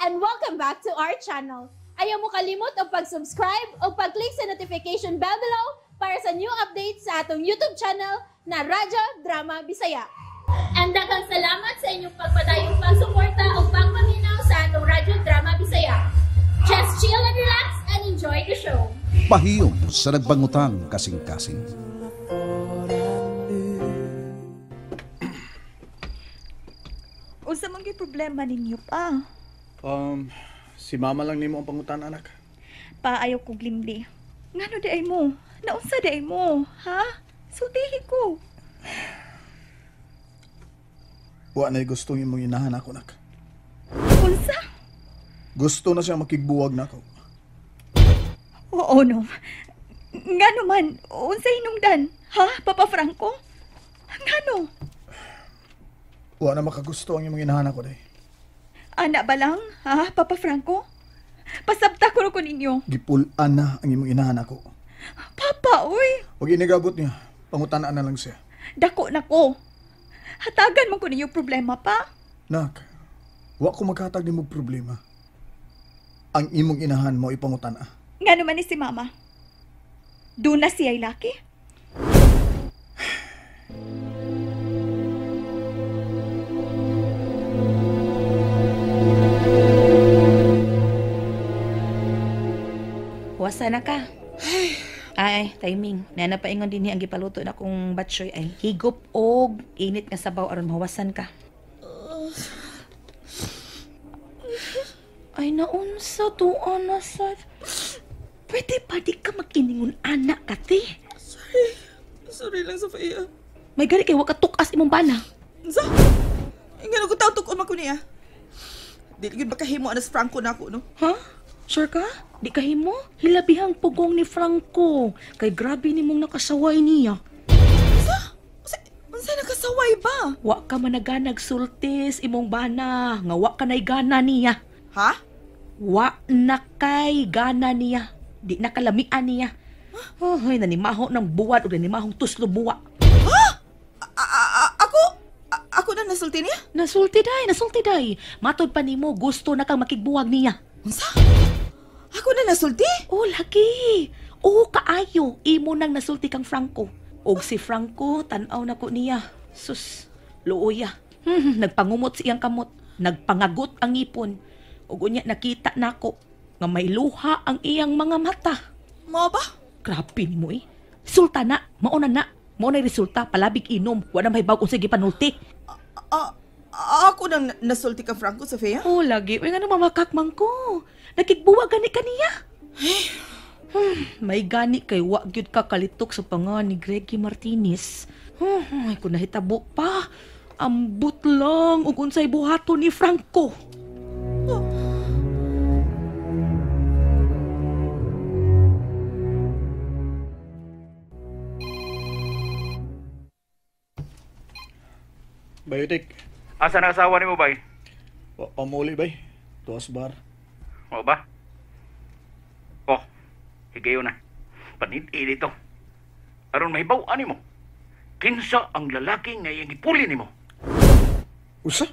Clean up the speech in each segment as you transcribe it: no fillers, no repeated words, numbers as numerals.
And welcome back to our channel. Ayaw mo kalimot og pag-subscribe o pag-click sa notification bell below para sa new updates sa atong YouTube channel na Radyo Drama Bisaya. And daghang salamat sa inyong pagpadayong pagsuporta o pagpaminaw sa atong Radyo Drama Bisaya. Just chill and relax and enjoy the show. Pahiyom sa nagbangutang kasing-kasing. Unsa man gyud problema ninyo pa? Si mama lang nimo ang pangutan, anak. Pa, ayaw kog limdi. Ngano di ay mo? Naunsa di ay mo? Ha? Sultihi ko. Wa na'y gustong imong inahan ako, anak. Unsa? Gusto na siya makigbuwag nako. Oo, no. Ngano man, unsa hinungdan? Ha, Papa Franco? Ngano? Wa na makagusto ang imong inahan ako, day. Ana ba lang, ha, Papa Franco? Pasabta ko ninyo. Gipulaan na ang imong inahan ako. Papa, uy! Huwag inigabot niya. Pangutanaan na lang siya. Dako na ko. Hatagan man ko ninyo problema pa. Nak, wa ko maghatag nimo problema. Ang imong inahan mo ipangutana. Ngano man ni si Mama? Doon na siya'y laki? Huwasa na ka. Ay, timing. Nanapaingon din niya ang gipaluto na kong batchoy ay higop og init nga sabaw aron mahuwasan ka. Ay, naunsa to, ana sa... Pwede pa di ka mag-iningon anak ka, te. Sorry. Sorry lang, Sofia. May gani kay wa ka tukas imong bana. Unsa? Ingano ko tao tukon man ko niya. Dili gyud makahimo anas Franco na ako, no? Ha? Sure ka? Di kahimo? Hilabihang pugong ni Franco. Kay grabe ni mong nakasaway niya. Unsa? Unsa nakasaway ba? Wa ka managanag sultis imong bana. Nga wa ka na'y gana niya. Ha? Wa na kay gana niya. Di na kalamian niya. Huh? Oh, ay, nanimaho ng buwad o nanimahong tuslo buwa. Ha? Ako? Ako na nasulti niya? Nasulti day, nasulti day. Matod pa nimo, gusto na kang makigbuwag niya. Unsa? Ako na nasulti? Oh, lagi. Oo, kaayo. Imo nang nasulti kang Franco. Og si Franco, tan-aw na ko niya. Sus, luoya. Nagpangumot siyang kamot. Nagpangagot ang ngipon. Og unya nakita nako nga may luha ang iyang mga mata. Mao ba? Grabe nimo eh. Sulta na, mauna na. Mao na resulta, palabig inom. Wa na may bag unsay gipanulti. Ako nang nasulti ka Franco, Sofia? Oh, lagi. Uy, nga mamakakmang ko. Nakigbuwa gani kaniya. May gani kay wa gyud ka kalitok sa panga ni Greggy Martinez. Ay, kung nahitabo pa, ambot lang og unsay buhaton ni Franco. Oh. Bayotik. Asa na asawa nimo, bay? Pamuli, bay. Tuas bar. O ba? Oh, higayo na. Panid-i dito. Aron mahibaw ani mo. Kinsa ang lalaki nga iyang gipuli nimo? Usa?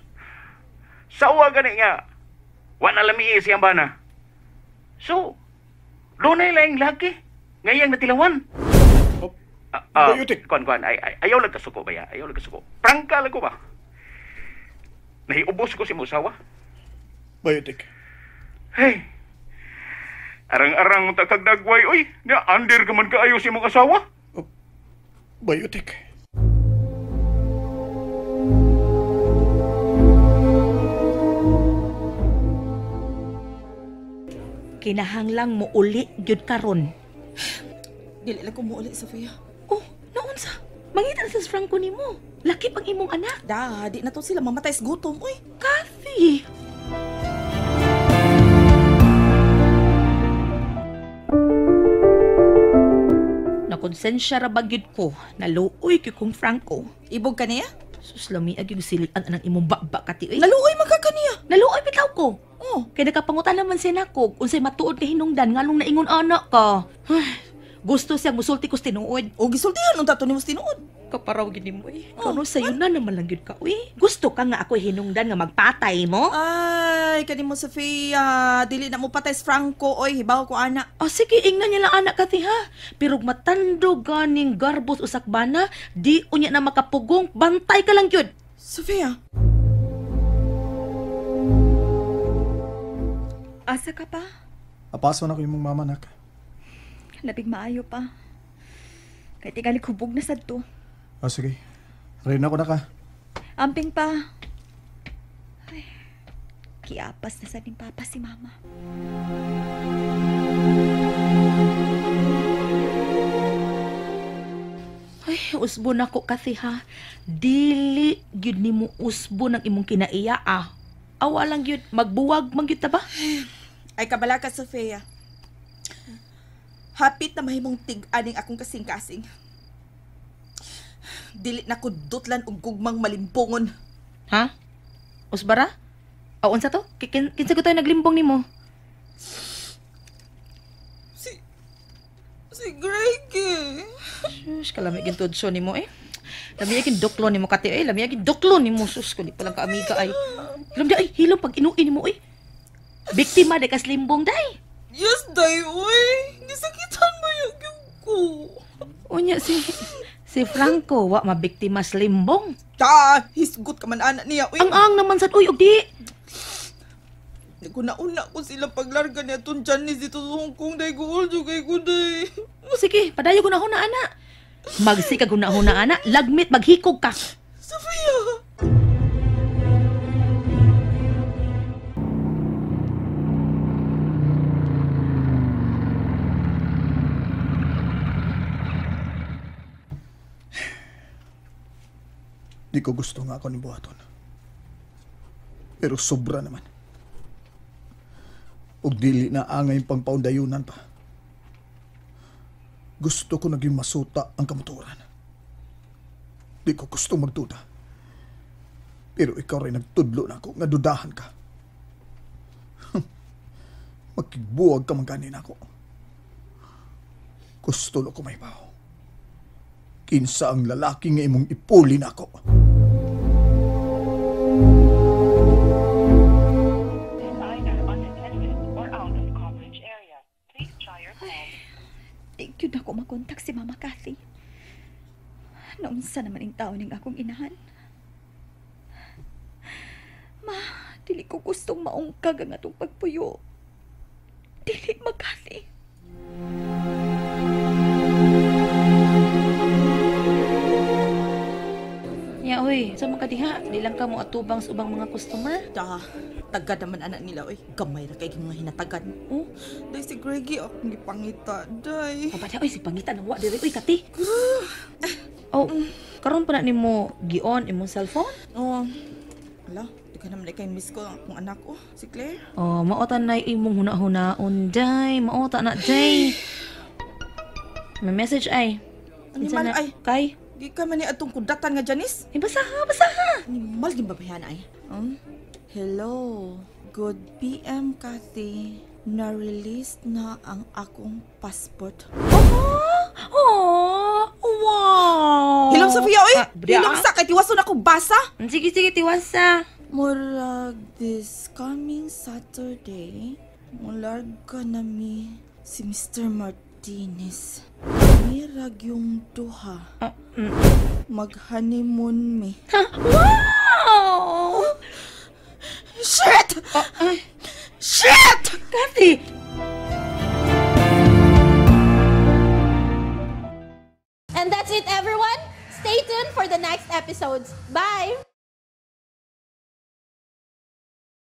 Sawa gani nga. Wa na lami siyang bana. So, dunay laing laki nga iyang natilawan. Oh, Bayotik. Kuan. Ay, ayaw lang kasuko ba ya? Ayaw lang kasuko. Prangka lang ko ba? Nahiubos ko si mo asawa. Bayotik. Hey. Arang-arang mo ta kagdagway, oy. Nya under ka man kaayo si imong asawa. Oh, Bayotik. Kinahanglang mo uli gyud karon. Dili lang ko mo uli, Sofia. Oh, naunsa? Mangita na sa Franco nimo. Laki pang imong anak. Da, di na to sila mamatay sa gutom, oy. Kathy. Nakonsensya ra ba gyud ko? Naluoy gyud kong Franco. Ibog ka niya? Sus, lami ag yung silian anang imong baba kati, oy. Naluoy man ka kaniya. Naluoy bitaw ko. Oh. Kay nakapangutan naman siya nako unsay matuod kay hinungdan nganong naingon anak ka. Ay, gusto siya musulti ko tinuod. O gisultihan unta to nimo tinuod. Kaparaw gini mo eh. Kano sa'yo na naman lang yun ka, uy. Gusto ka nga ako hinungdan nga magpatay mo? Ay, kani mo Sofia, dili na mo patay si Franco oy, hibaw ko ana. Oh, sige, ingnan niya lang anak kati ha. Pero matando ganing garbos usakbana, di unya na makapugong, bantay ka lang yun. Sofia. Asa ka pa? Apaso na ko imong mama, nak. Labig maayo pa. Kay tingali hubog na sad to. Oh, sige. Rin ako na ka. Amping pa. Ay, kiapas na sa ning papa si mama. Ay, usbo na ko kasi ha. Dili gyud nimo usbo ng imong kinaiya ah. Awa lang gyud, magbuwag man gyud ta ba? Ay, kabala ka, Sofia. Hapit na mahimong tig-aning akong kasing-kasing. Dili na ko dutlan og gugmang malimbongon. Ha? Usbara? O, unsa to? Kinsa ko tayo naglimbong nimo? Si Greggy. Sus, kalami gyud tudso nimo eh. Lami gyud duklo nimo kati eh. Lami gyud duklo nimo sus ko di pa lang kaamiga ay. Hilom di ay, hilom pag inuin nimo eh. Biktima di kas limbong day. Yes, day, uy. Gisakitan mo yung ko. Unya si Franco wa mabiktima sa limbong. Ta, hisgot ka man anak niya, uy. Ang naman sad uy og di. Naguna-una ko sila paglarga niya itong Janice dito sa Hong Kong, day ko, kay ko, day. Sige, padayo ko na huna ana. Magsikag na huna ana, lagmit maghikog ka. Sofia. Di ko gusto nga ako ni buhaton. Pero sobra naman. Ug dili na angay pangpaundayunan pa. Gusto ko naging masuta ang kamuturan. Di ko gusto magduda. Pero ikaw rin nagtudlo na ako nga dudahan ka. Magkigbuwag ka man ganin ako. Gusto ko may baho. Kinsa ang lalaki nga imong ipuli na ako. Thank you na ako makontak si Mama Kathy. Naunsa naman ang tao ning akong inahan. Ma, dili ko gustong maungkag ang atong pagpuyo. Dili, Ma Kathy. Ya, oy, sa mga kadiha, di lang ka mo atubang sa ubang mga customer. Ta, tagad naman anak nila, oy. Gamay ra kay mga hinatagan. Oh, Day si Greggy akong gipangita, day. Pabada, oy, si pangita nang wa diri, oy, Kati. Oh, karon pa na nimo gion imong cellphone? Oh. Ala, di ka naman kay miss ko akong anak ko, si Claire. Oh, mao ta nay imong huna-hunaon, day. Mao ta na, day. May message ay. Animal ay. Kay? Di ka man ni atong kudatan nga Janice. Eh, basaha, basaha. Animal din babayan ay. Hello. Good PM, Kathy. Na-release na ang akong passport. Oh, wow. Hilom, Sofia, oy! Hilom sa, kay tiwason akong basa. Sige, sige, tiwasa. Murag this coming Saturday, mularga na mi si Mr. Martinez. Mirag yung duha. Mag-honeymoon mi. Wow! Shit! Shit! Kathy! And that's it, everyone. Stay tuned for the next episodes. Bye!